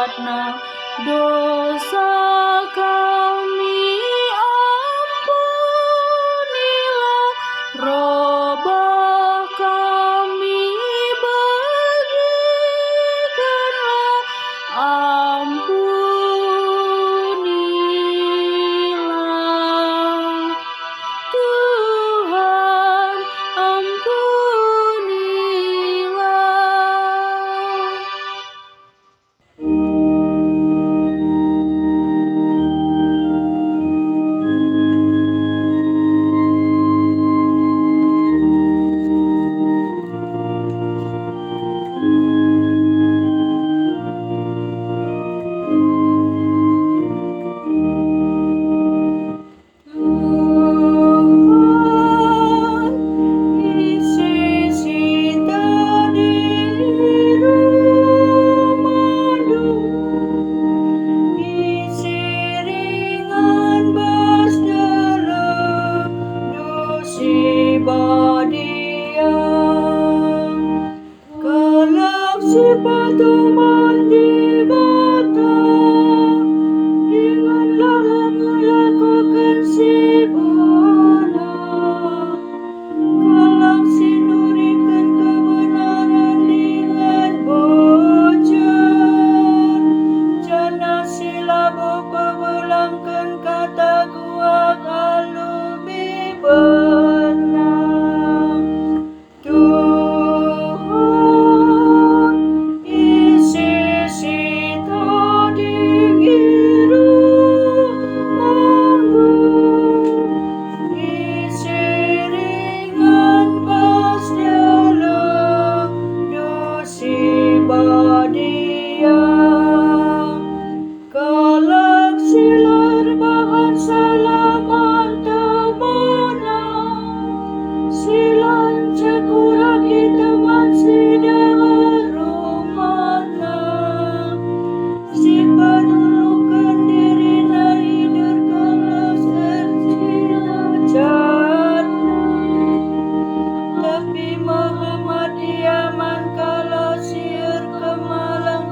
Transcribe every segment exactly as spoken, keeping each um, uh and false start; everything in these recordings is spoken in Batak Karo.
Dosa kami ampunilah, robah kami begikenlah, ampunilah, Tuhan, ampunilah. Tuhan, ise si tading i rumahNdu, ise ringan bas dalanNdu si badia. Kalak si patuh man Dibata, dingen la ngelakoken si benar. Kalak si nuriken kebenaran dingen bujur, janah si labo pebelangken kata guak alu biberna. Tuhan, ise si tading i rumahNdu, ise ringan bas dalanNdu si badia. Kalak si la erbahan salah man temana, si la ncekuraki teman si deher rumahna, si penuhken dirina i derkala erjinajatna, tapi mehamat ia man kalak si erkemalan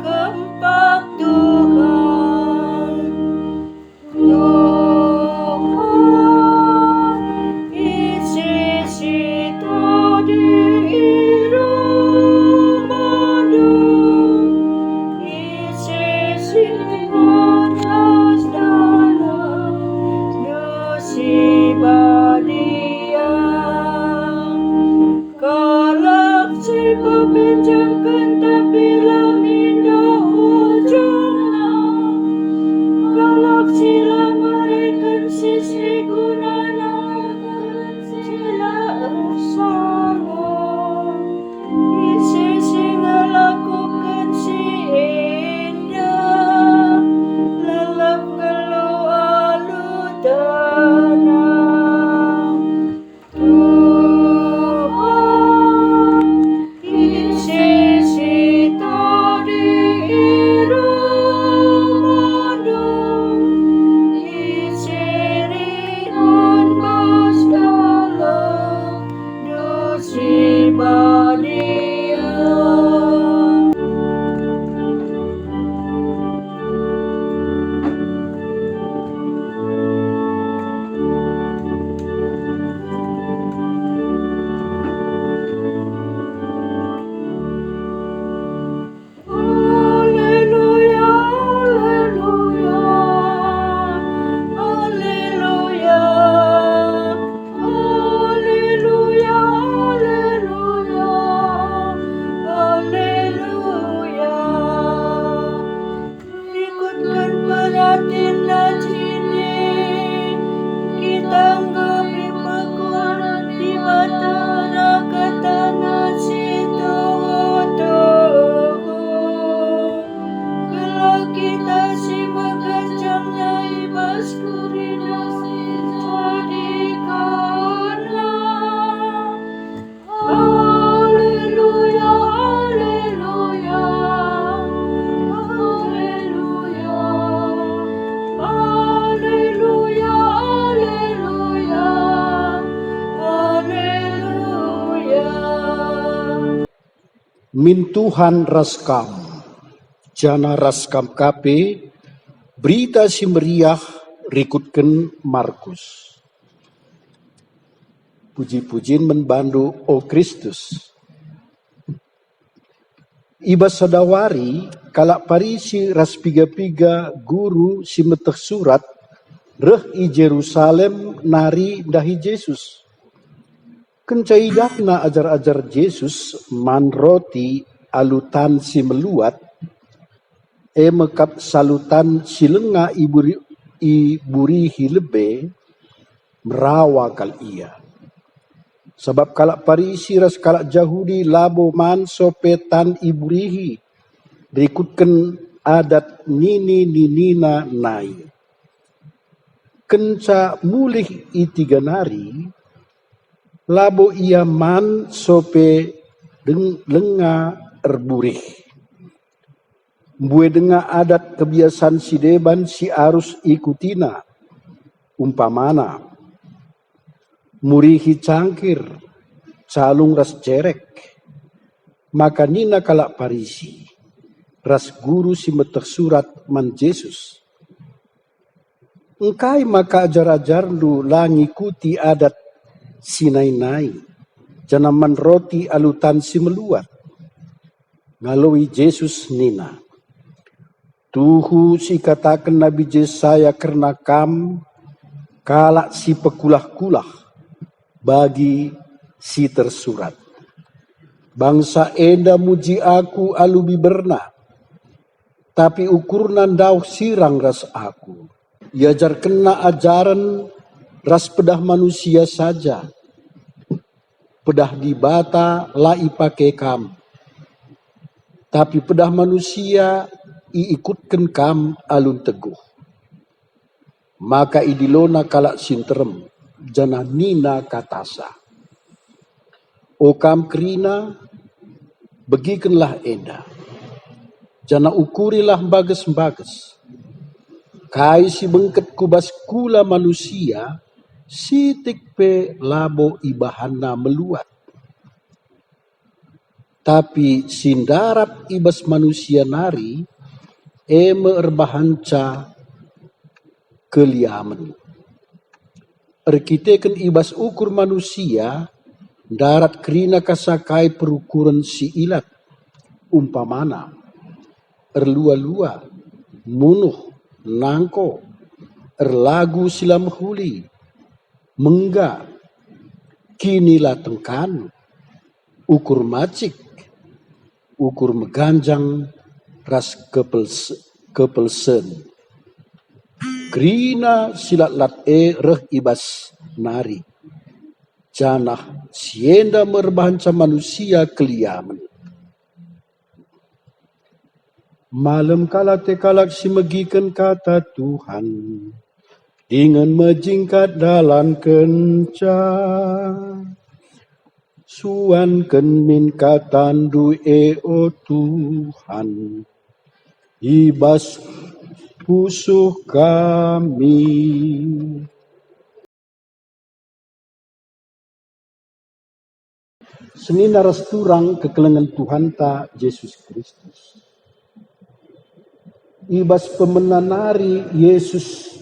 kempak Tuhan. Tuhan, ise si tading i rumahNdu, ise si ringan bas dalanNdu si badia. Kalak si pepinjamken tapi la mindo ujungna, kalak si la mereken si sigunana, si la ersalah, ise si ngelakoken si enda, lalap nggeluh alu tenang. Tuhan, ise si tading i rumahNdu, ise ringan bas dalanNdu si badia. Aleluya, aleluya, aleluya, aleluya, aleluya, aleluya. Rikutken peratenna jine, kita enggo ipekuah Dibata kataNa si tuhu-tuhu. Gelah kita si meganjangna i bas kerina si jadikenNa. Aleluya, aleluya, aleluya, aleluya, aleluya, aleluya. Min Tuhan ras kam. Janah ras kam ka pe Berita Si Meriah rikutken Markus. Puji-pujin man bandu, o Kristus. I bas sada wari, kalak Parisi ras piga-piga guru si meteh surat reh i Jerusalem nari ndahi Jesus. Kenca idahna ajar-ajar Jesus man roti alu tan si meluat, e me kap salu tan si langa iburi-, iburihi lebe, merawa kal ia. Sabap kalak Parisi ras kalak Jahudi labo man sope tan iburihi, rikutken adat nini-ninina nai. Kenca mulih i tiga nari, labo ia man sope deng-, lenga erburih. Mbue denga adat kebiasan si deban si arus ikutina, umpamana, murihi cangkir, calung ras cerek. Maka nina kalak Parisi ras guru si meteh surat man Jesus, "Engkai maka ajar-ajarNdu la ngikuti adat si nai-nai, janah man roti alu tan si meluat?" Ngaloi Jesus nina, "Tuhu si ikataken Nabi Jesaya kerna kam, kalak si pekulah-kulah, bagi si tersurat, 'Bangsa enda muji Aku alu biberna, tapi ukurna ndauh sirang ras Aku. Iajarkenna ajaren ras pedah manusia saja. Pedah Dibata la ipake kam, tapi pedah manusia iikutken kam alu nteguh.'" Maka idilona kalak si nterem, janah nina katasa, "O kam kerina, begikenlah enda, janah ukurilah mbages-mbages. Kai si bengket ku bas kula manusia, sitik pe labo ibahanna meluat. Tapi si ndarat i bas manusia nari, e me erbahanca keliamen. Erkiteken i bas ukur manusia, ndarat kerina kasa kai perukuren si ilat, umpamana, erlua-lua, munuh, nangko, erlagu si la mehuli, mengga, kinilatengkan, ukur macik, ukur meganjang, ras kepels-, kepelsen. Kerina si lat-lat e reh i bas nari, janah si enda me erbahanca manusia keliamen." Malem kal ate kalak si megiken kata Tuhan, dingen mejingkat dalankenca. Suanken min katandu e, o Tuhan, i bas pusuh kami. Senina ras turang kekelengen Tuhanta Jesus Kristus. I bas pemena nari Jesus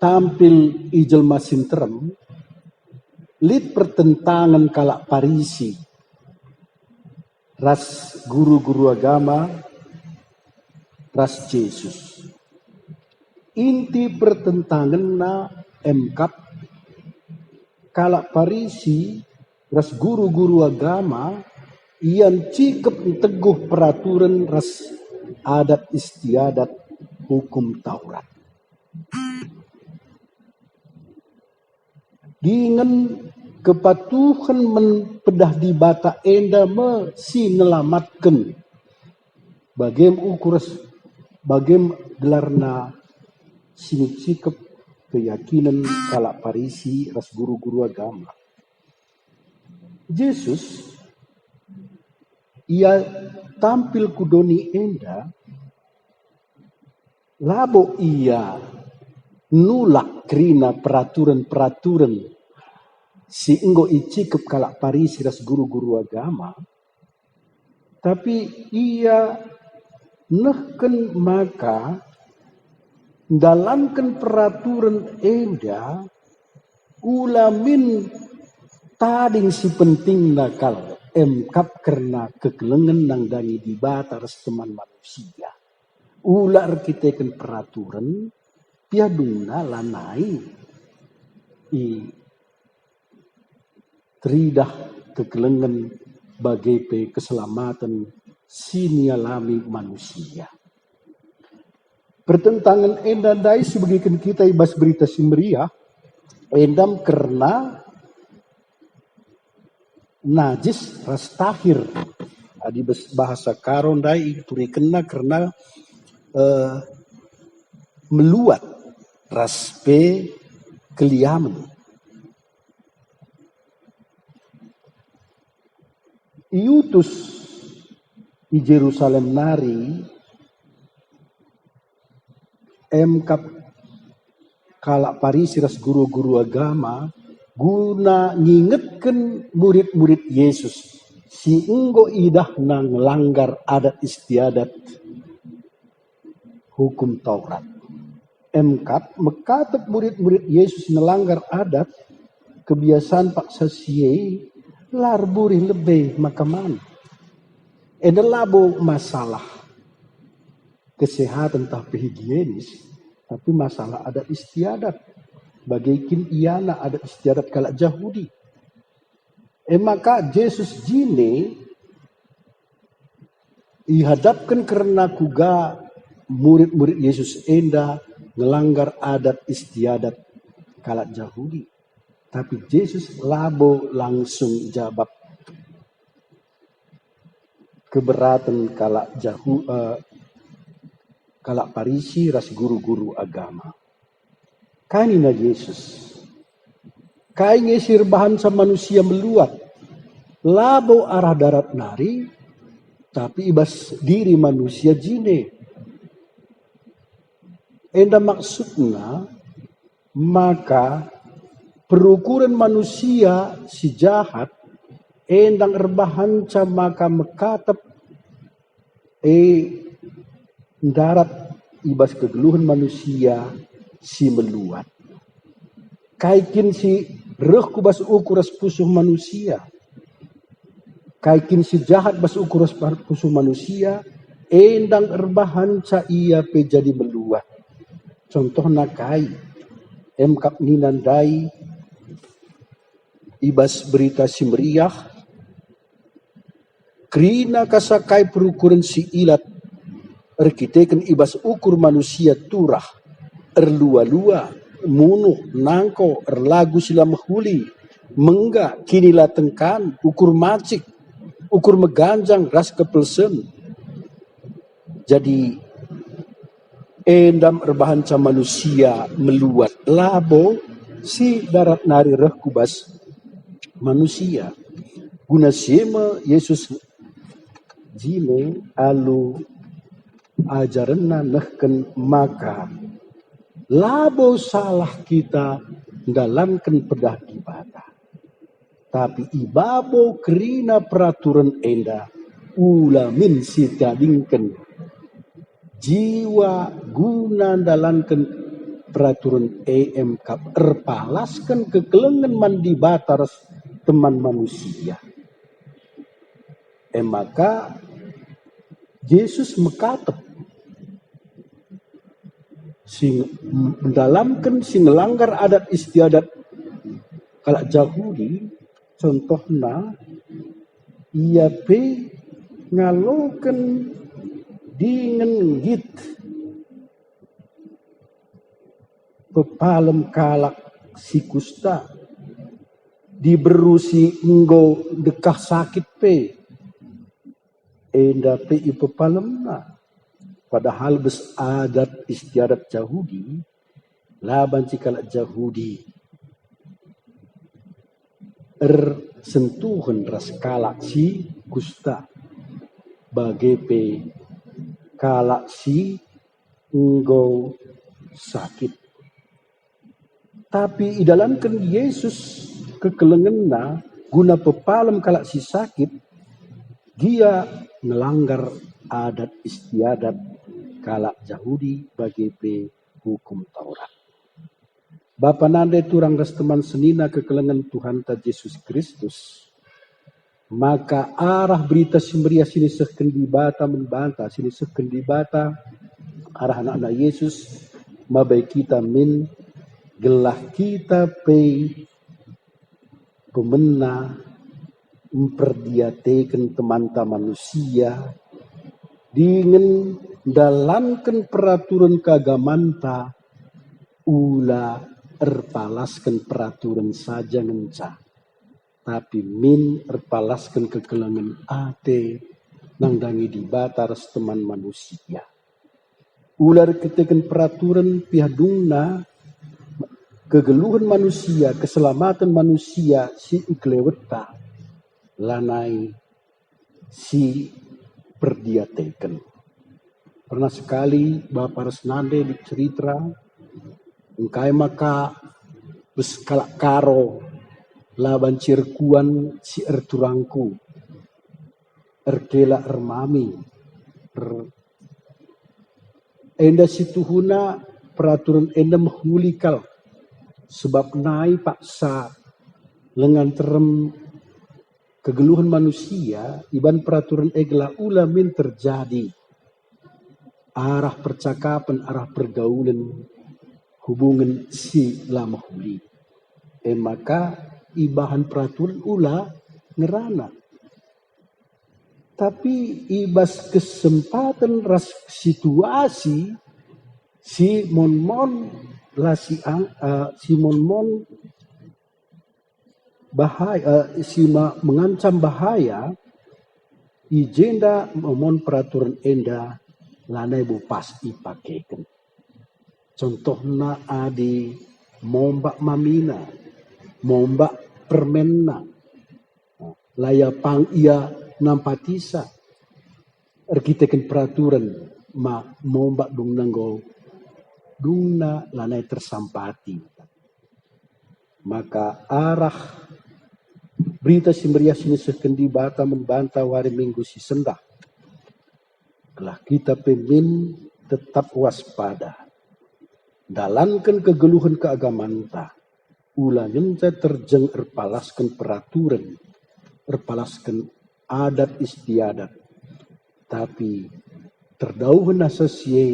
tampil i jelma si nterem, lit pertentangen kalak Parisi ras guru-guru agama ras Jesus. Inti pertentangenna emkap kalak Parisi ras guru-guru agama, ia ncikep nteguh peraturen ras adat istiadat Hukum Taurat. Dingen kepatuhen man pedah Dibata enda me si nelamatken. Bagem ukur ras bagem gelarna si ngicikep keyakinen kalak Parisi ras guru-guru agama. Jesus, ia tampil ku doni enda, labo ia nulak kerina peraturen-peraturen si enggo icikep kalak Parisi ras guru-guru agama, tapi ia nehken maka ndalanken peraturen enda ula min tading si pentingna kal, emkap kerna kekelengen nandangi Dibata ras teman manusia. Ula erkiteken peraturen, piadungna lanai i teridah kekelengen bage pe keselamaten si nialami manusia. Pertentangen enda ndai si begeken kita i bas Berita Si Meriah, endam kerna najis ras tahir. Adi bes-, bahasa Karo ndai iturikenna kerna, eh, meluat ras pe keliamen. Iutus i Jerusalem nari emkap kalak Parisi ras guru-guru agama guna ngingetken murid-murid Yesus si enggo idahna ngelanggar adat istiadat Hukum Taurat. Emkap mekatep murid-murid Yesus ngelanggar adat, kebiasaan paksa si e la erburih lebe maka man. Enda labo masalah kesehatan tah pe higienis, tapi masalah adat istiadat. Bage kin iana adat istiadat kalak Jahudi. E maka Jesus jine ihadapken kerna kuga murid-murid Yesus enda ngelanggar adat istiadat kalak Jahudi. Tapi Jesus labo langsung jabap keberaten kalak Jahu-, eh, kalak Parisi ras guru-guru agama. Kai nina Jesus? Kai nge si erbahanca manusia meluat? Labo arah darat nari, tapi i bas diri manusia jine. Enda maksudna maka perukuren manusia si jahat endang erbahanca maka mekatep e ndarat i bas kegeluhen manusia si meluat. Kai kin si reh ku bas ukur ras pusuh manusia? Kai kin si jahat bas ukur ras pusuh manusia, endang erbahanca ia pe jadi meluat. Contohna kai? Emkap nina ndai i bas Berita Si Meriah, kerina kasa kai perukuren si ilat erkiteken i bas ukur manusia turah, erlua-lua, munuh, nangko, erlagu si la mehuli, mengga, kinilatengkan, ukur macik, ukur meganjang ras kepelsen. Jadi, endam erbahanca manusia meluat, labo si darat nari reh ku bas manusia. Guna si e me Jesus jine alu ajarenna nehken maka labo salah kita ndalanken pedah Dibata. Tapi i babo kerina peraturen enda, ula min sitadingken jiwa guna ndalanken peraturen e emkap erpalasken kekelengen man Dibata ras teman manusia. E maka Jesus mekatep si ng-, ndalanken si ngelanggar adat istiadat kalak Jahudi, contohna, ia pe ngaloken dingen nggit pepalem kalak si kusta, diberu si enggo ndekah sakit pe, enda pe ipepalemna. Padahal bas adat istiadat Jahudi, la banci kalak Jahudi ersentuhen ras kalak si kusta, bage pe kalak si enggo sakit. Tapi idalanken Jesus kekelengenna guna pepalem kalak si sakit, gia ngelanggar adat istiadat kalak Jahudi, bage pe Hukum Taurat. Bapa nande turang ras teman senina kekelengen Tuhanta Jesus Kristus, maka arah Berita Si Meriah si nisehken Dibata man banta, si nisehken Dibata arah Anakna Jesus, mabai kita min gelah kita pe pemena mperdiateken temanta manusia, dingen ndalanken peraturen keagamanta, ula erpalasken peraturen saja ngenca, tapi min erpalasken kekelengen ate nandangi Dibata ras teman manusia. Ula erkiteken peraturen piah dungna kegeluhen manusia, keselamaten manusia si engkelewetta, lanai si perdiateken. Pernah sekali bapa ras nande lit cerita, engkai maka bas kalak Karo la banci erkuan si erturangku, erkela ermami, er-, enda situhuna peraturen enda mehuli kal, sebab nai paksa lenga nterem kegeluhen manusia iban peraturen e gelah ula min terjadi arah percakapen, arah pergaulen, hubungen si la mehuli. E maka ibahan peraturen ula ngerana. Tapi i bas kesempaten ras situasi si monmon la si ang-, eh, si monmon bahaya, eh, si ma-, mengancam bahaya, i jenda momon peraturen enda lanai bo pas ipakeken. Contohna adi mombak mamina, mombak permenna, la iapang ia nampatisa, erkiteken peraturen ma mombak dungna enggo, dungna lanai tersampati. Maka arah Berita Si Meriah si nisehken Dibata man banta wari Minggu si sendah, gelah kita pe min tetap waspada, dalanken kegeluhen keagamanta, ula ngenca terjeng erpalasken peraturen, erpalasken adat istiadat, tapi terdauhen asa si e,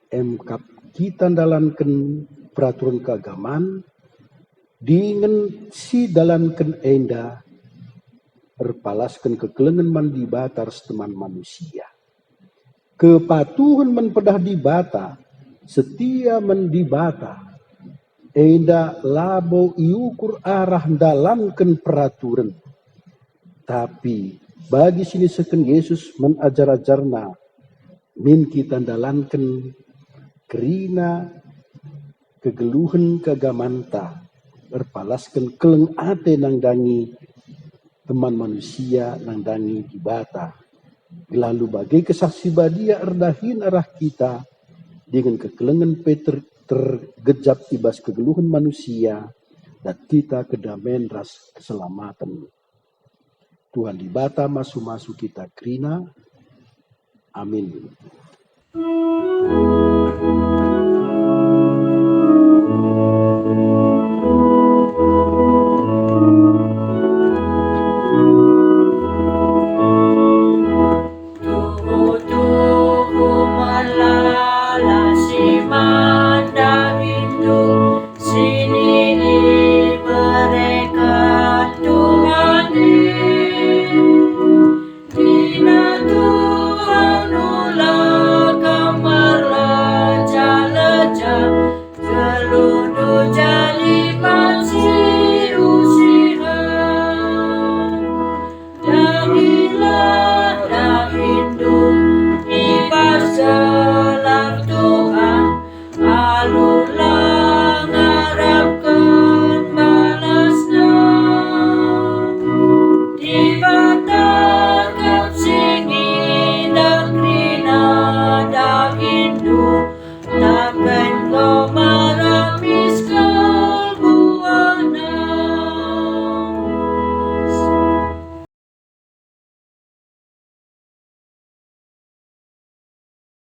emkap kita ndalanken peraturen keagaman, dingen si dalanken enda erpalasken kekelengen man Dibata ras teman manusia. Kepatuhen man pedah Dibata, setia man Dibata, enda labo iukur arah ndalanken peraturen. Tapi bagi si nisehken Jesus man ajar-ajarNa, min kita ndalanken kerina kegeluhen keagamanta, erpalasken keleng ate nandangi teman manusia, nandangi Dibata. Lalu bage Kesah Si Badia erdahin arah kita, dingen kekelengen pe ter-, tergejap i bas kegeluhen manusia, dat kita kedamen ras keselamaten. Tuhan Dibata masu-masu kita kerina. Amin.